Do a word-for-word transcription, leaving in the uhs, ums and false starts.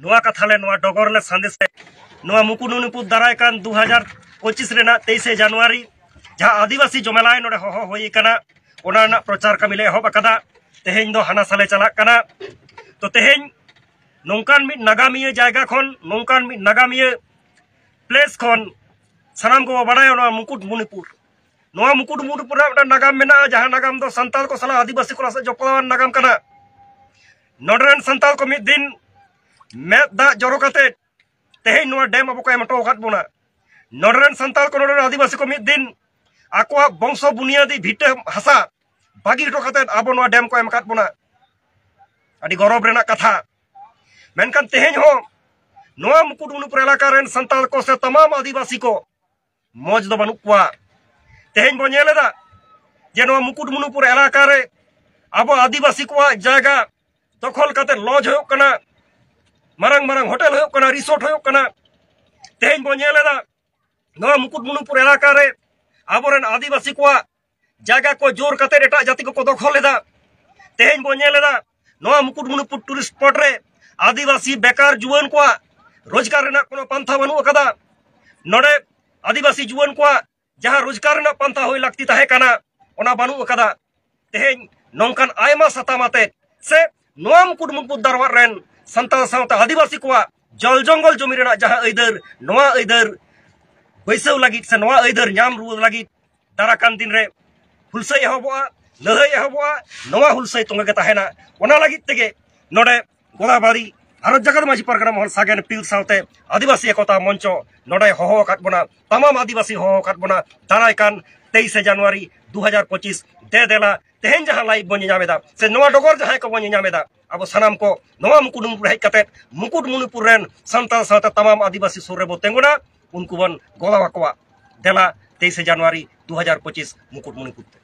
ᱱᱚᱣᱟ ᱠᱟᱛᱷᱟ ᱞᱮ, ᱱᱚᱣᱟ ᱰᱚᱜᱚᱨ ᱞᱮ ᱥᱟᱸᱫᱮᱥ ᱞᱮ, ᱱᱚᱣᱟ ᱢᱩᱠᱩᱴᱢᱩᱱᱤᱯᱩᱨ ᱫᱟᱨᱟᱭ ᱠᱟᱱ ᱫᱩ ᱦᱟᱡᱟᱨ ᱯᱚᱸᱪᱤᱥ ᱨᱮᱱᱟᱜ ᱛᱮᱭᱤᱥᱮ ᱡᱟᱱᱩᱣᱟᱨᱤ ᱡᱟᱦᱟᱸ ᱟᱹᱫᱤᱵᱟᱹᱥᱤ ᱡᱚᱢᱮᱞᱟᱭ ᱱᱚᱰᱮ ᱦᱚᱦᱚ ᱦᱩᱭ ᱟᱠᱟᱱᱟ, ᱚᱱᱟ ᱨᱮᱱᱟᱜ ᱯᱨᱚᱪᱟᱨ ᱠᱟᱹᱢᱤ ᱞᱮ ᱮᱦᱚᱵ ᱟᱠᱟᱫᱟ᱾ ᱛᱮᱦᱮᱧ ᱫᱚ ᱦᱟᱱᱟ ᱥᱟᱞᱮ ᱪᱟᱞᱟᱜ ᱠᱟᱱᱟ᱾ ᱛᱚ ᱛᱮᱦᱮᱧ ᱱᱚᱝᱠᱟᱱ ᱢᱤᱫ ᱱᱟᱜᱟᱢᱤᱭᱟᱹ ᱡᱟᱭᱜᱟ ᱠᱷᱚᱱ, ᱱᱚᱝᱠᱟᱱ ᱢᱤᱫ ᱱᱟᱜᱟᱢᱤᱭᱟᱹ ᱯᱞᱮᱥ ᱠᱷᱚᱱ ᱥᱟᱱᱟᱢ ᱠᱚᱵᱚ ᱵᱟᱲᱟᱭᱟ ᱱᱚᱣᱟ ᱢᱩᱠᱩᱴᱢᱩᱱᱤᱯᱩᱨ᱾ ᱱᱚᱣᱟ ᱢᱩᱠᱩᱴᱢᱩᱱᱤᱯᱩᱨ ᱨᱮᱱᱟᱜ ᱢᱤᱫᱴᱟᱝ ᱱᱟᱜᱟᱢ ᱢᱮᱱᱟᱜᱼᱟ, ᱡᱟᱦᱟᱸ ᱱᱟᱜᱟᱢ ᱫᱚ ᱥᱟᱱᱛᱟᱲ ᱠᱚ ᱥᱟᱞᱟᱜ ᱟᱹᱫᱤᱵᱟᱹᱥᱤ ᱠᱚ ᱥᱟᱞᱟᱜ ᱡᱚᱯᱲᱟᱣᱟᱱ ᱱᱟᱜᱟᱢ ᱠᱟᱱᱟ᱾ ᱱᱚᱰᱮ ᱨᱮᱱ ᱥᱟᱱᱛᱟᱲ ᱠᱚ ᱢᱤᱫ ᱫᱤᱱ ᱢᱮᱫ ᱫᱟᱜ ᱡᱚᱨᱚ ᱠᱟᱛᱮ ᱛᱮᱦᱮᱧ ᱱᱚᱣᱟ ᱰᱮᱢ ᱟᱵᱚ ᱠᱚ ᱮᱢ ᱦᱚᱴᱚ ᱟᱠᱟᱫ ᱵᱚᱱᱟ᱾ ᱱᱚᱰᱮ ᱨᱮᱱ ᱥᱟᱱᱛᱟᱲ ᱠᱚ, ᱱᱚᱰᱮ ᱨᱮᱱ ᱟᱹᱫᱤᱵᱟᱹᱥᱤ ᱠᱚ ᱢᱤᱫ ᱫᱤᱱ ᱟᱠᱚᱣᱟᱜ ᱵᱚᱝᱥᱚ ᱵᱩᱱᱤᱭᱟᱹᱫᱤ ᱵᱷᱤᱴᱟᱹ ᱦᱟᱥᱟ ᱵᱟᱹᱜᱤ ᱦᱚᱴᱚ ᱠᱟᱛᱮ ᱟᱵᱚ ᱱᱚᱣᱟ ᱰᱮᱢ ᱠᱚ ᱮᱢ ᱟᱠᱟᱫ ᱵᱚᱱᱟ᱾ ᱟᱹᱰᱤ ᱜᱚᱨᱚᱵᱽ ᱨᱮᱱᱟᱜ ᱠᱟᱛᱷᱟ᱾ ᱢᱮᱱᱠᱷᱟᱱ ᱛᱮᱦᱮᱧ ᱦᱚᱸ ᱱᱚᱣᱟ ᱢᱩᱠᱩᱴᱢᱩᱱᱤᱯᱩᱨ ᱮᱞᱟᱠᱟ ᱨᱮᱱ ᱥᱟᱱᱛᱟᱲ ᱠᱚ ᱥᱮ ᱛᱟᱢᱟᱢ ᱟᱹᱫᱤᱵᱟᱹᱥᱤ ᱠᱚ ᱢᱚᱡᱽ ᱫᱚ ᱵᱟᱹᱱᱩᱜ ᱠᱚᱣᱟ᱾ ᱛᱮᱦᱮᱧ ᱵᱚᱱ ᱧᱮᱞ ᱮᱫᱟ ᱡᱮ ᱱᱚᱣᱟ ᱢᱩᱠᱩᱴᱢᱩᱱᱤᱯᱩᱨ ᱮᱞᱟᱠᱟ ᱨᱮ ᱟᱵᱚ ᱟᱹᱫᱤᱵᱟᱹᱥᱤ ᱠᱚᱣᱟᱜ ᱡᱟᱭᱜᱟ ᱫᱚᱠᱷᱚᱞ ᱠᱟᱛᱮ ᱞᱚᱡᱽ ᱦᱩᱭᱩᱜ ᱠᱟᱱᱟ, ᱢᱟᱨᱟᱝ ᱢᱟᱨᱟᱝ ᱦᱳᱴᱮᱞ ᱦᱩᱭᱩᱜ ᱠᱟᱱᱟ, ᱨᱤᱥᱳᱨᱴ ᱦᱩᱭᱩᱜ ᱠᱟᱱᱟ᱾ ᱛᱮᱦᱮᱧ ᱵᱚᱱ ᱧᱮᱞ ᱮᱫᱟ ᱱᱚᱣᱟ ᱢᱩᱠᱩᱴᱢᱩᱱᱤᱯᱩᱨ ᱮᱞᱟᱠᱟ ᱨᱮ ᱟᱵᱚᱨᱮᱱ ᱟᱹᱫᱤᱵᱟᱹᱥᱤ ᱠᱚᱣᱟᱜ ᱡᱟᱭᱜᱟ ᱠᱚ ᱡᱳᱨ ᱠᱟᱛᱮ ᱮᱴᱟᱜ ᱡᱟᱹᱛᱤ ᱠᱚᱠᱚ ᱫᱚᱠᱷᱚᱞ ᱮᱫᱟ᱾ ᱛᱮᱦᱮᱧ ᱵᱚᱱ ᱧᱮᱞ ᱮᱫᱟ ᱱᱚᱣᱟ ᱢᱩᱠᱩᱴᱢᱩᱱᱤᱯᱩᱨ ᱴᱩᱨᱤᱥᱴ ᱥᱯᱚᱴ ᱨᱮ ᱟᱹᱫᱤᱵᱟᱹᱥᱤ ᱵᱮᱠᱟᱨ ᱡᱩᱣᱟᱹᱱ ᱠᱚᱣᱟᱜ ᱨᱳᱡᱽᱜᱟᱨ ᱨᱮᱱᱟᱜ ᱠᱳᱱᱳ ᱯᱟᱱᱛᱷᱟ ᱵᱟᱹᱱᱩᱜ ᱟᱠᱟᱫᱟ᱾ ᱱᱚᱰᱮ ᱟᱹᱫᱤᱵᱟᱹᱥᱤ ᱡᱩᱣᱟᱹᱱ ᱠᱚᱣᱟᱜ ᱡᱟᱦᱟᱸ ᱨᱳᱡᱽᱜᱟᱨ ᱨᱮᱱᱟᱜ ᱯᱟᱱᱛᱷᱟ ᱦᱩᱭ ᱞᱟᱹᱠᱛᱤ ᱛᱟᱦᱮᱸ ᱠᱟᱱᱟ, ᱚᱱᱟ ᱵᱟᱹᱱᱩᱜ ᱟᱠᱟᱫᱟ᱾ ᱛᱮᱦᱮᱧ ᱱᱚᱝᱠᱟᱱ ᱟᱭᱢᱟ ᱥᱟᱛᱟᱢ ᱟᱛᱮ ᱥᱮ ᱱᱚᱣᱟ ᱢᱩᱠᱩᱴᱢᱩᱱᱤᱯᱩᱨ ᱫᱟᱨᱣᱟᱨ ᱨᱮᱱ ᱥᱟᱱᱛᱟᱲ ᱥᱟᱶᱛᱮ ᱟᱹᱫᱤᱵᱟᱹᱥᱤ ᱠᱚᱣᱟᱜ ᱡᱚᱞ ᱡᱚᱝᱜᱚᱞ ᱡᱚᱢᱤ ᱨᱮᱱᱟᱜ ᱡᱟᱦᱟᱸ ᱟᱹᱭᱫᱟᱹᱨ, ᱱᱚᱣᱟ ᱟᱹᱭᱫᱟᱹᱨ ᱵᱟᱹᱭᱥᱟᱹᱣ ᱞᱟᱹᱜᱤᱫ ᱥᱮ ᱱᱚᱣᱟ ᱟᱹᱭᱫᱟᱹᱨ ᱧᱟᱢ ᱨᱩᱣᱟᱹᱲ ᱞᱟᱹᱜᱤᱫ ᱫᱟᱨᱟ ᱠᱟᱱ ᱫᱤᱱ ᱨᱮ ᱦᱩᱞᱥᱟᱹᱭ ᱮᱦᱚᱵᱚᱜᱼᱟ, ᱞᱟᱹᱲᱦᱟᱹᱭ ᱮᱦᱚᱵᱚᱜᱼᱟ᱾ ᱱᱚᱣᱟ ᱦᱩᱞᱥᱟᱹᱭ ᱛᱚᱸᱜᱮ ᱜᱮ ᱛᱟᱦᱮᱱᱟ᱾ ᱚᱱᱟ ᱞᱟᱹᱜᱤᱫ ᱛᱮᱜᱮ ᱱᱚᱰᱮ ᱜᱳᱫᱟᱵᱟᱨᱤ ᱵᱷᱟᱨᱚᱛ ᱡᱟᱠᱟᱛ ᱢᱟᱹᱡᱷᱤ ᱯᱟᱨᱜᱟᱱᱟ ᱢᱚᱦᱚᱞ ᱥᱟᱜᱮᱱ ᱯᱤᱞ ᱥᱟᱶᱛᱮ ᱟᱹᱫᱤᱵᱟᱹᱥᱤ ᱮᱠᱚᱛᱟ ᱢᱚᱧᱪᱚ ᱱᱚᱰᱮ ᱦᱚᱦᱚ ᱟᱠᱟᱫ ᱵᱚᱱᱟ, ᱛᱟᱢᱟᱢ ᱟᱹᱫᱤᱵᱟᱹᱥᱤ ᱦᱚᱦᱚ ᱟᱠᱟᱫ ᱵᱚᱱᱟ᱾ ᱫᱟᱨᱟᱭ ᱠᱟᱱ ᱛᱮᱭᱤᱥᱮ ᱡᱟᱱᱩᱣᱟᱨᱤ ᱫᱩ ᱦᱟᱡᱟᱨ ᱯᱚᱸᱪᱤᱥ ᱫᱮ ᱫᱮᱞᱟ, ᱛᱮᱦᱮᱧ ᱡᱟᱦᱟᱸ ᱞᱟᱭᱤᱵᱷ ᱵᱚᱱ ᱧᱮᱧᱟᱢ ᱮᱫᱟ ᱥᱮ ᱱᱚᱣᱟ ᱰᱚᱜᱚᱨ ᱡᱟᱦᱟᱸᱭ ᱠᱚᱵᱚᱱ ᱧᱮᱧᱟᱢ ᱮᱫᱟ, ᱟᱵᱚ ᱥᱟᱱᱟᱢ ᱠᱚ ᱱᱚᱣᱟ ᱢᱩᱠᱩᱴᱢᱩᱱᱤᱯᱩᱨ ᱦᱮᱡ ᱠᱟᱛᱮ ᱢᱩᱠᱩᱴᱢᱩᱱᱤᱯᱩᱨ ᱨᱮᱱ ᱥᱟᱱᱛᱟᱲ ᱥᱟᱶᱛᱮ ᱛᱟᱢᱟᱢ ᱟᱹᱫᱤᱵᱟᱹᱥᱤ ᱥᱩᱨ ᱨᱮᱵᱚ ᱛᱤᱸᱜᱩᱱᱟ, ᱩᱱᱠᱩ ᱵᱚᱱ ᱜᱚᱲᱚ ᱟᱠᱚᱣᱟ᱾ ᱫᱮᱞᱟ, ᱛᱮᱭᱤᱥᱮ ᱡᱟᱱᱩᱣᱟᱨᱤ ᱫᱩ ᱦᱟᱡᱟᱨ ᱯᱚᱸᱪᱤᱥ ᱢᱩᱠᱩᱴᱢᱩᱱᱤᱯᱩᱨ ᱛᱮ᱾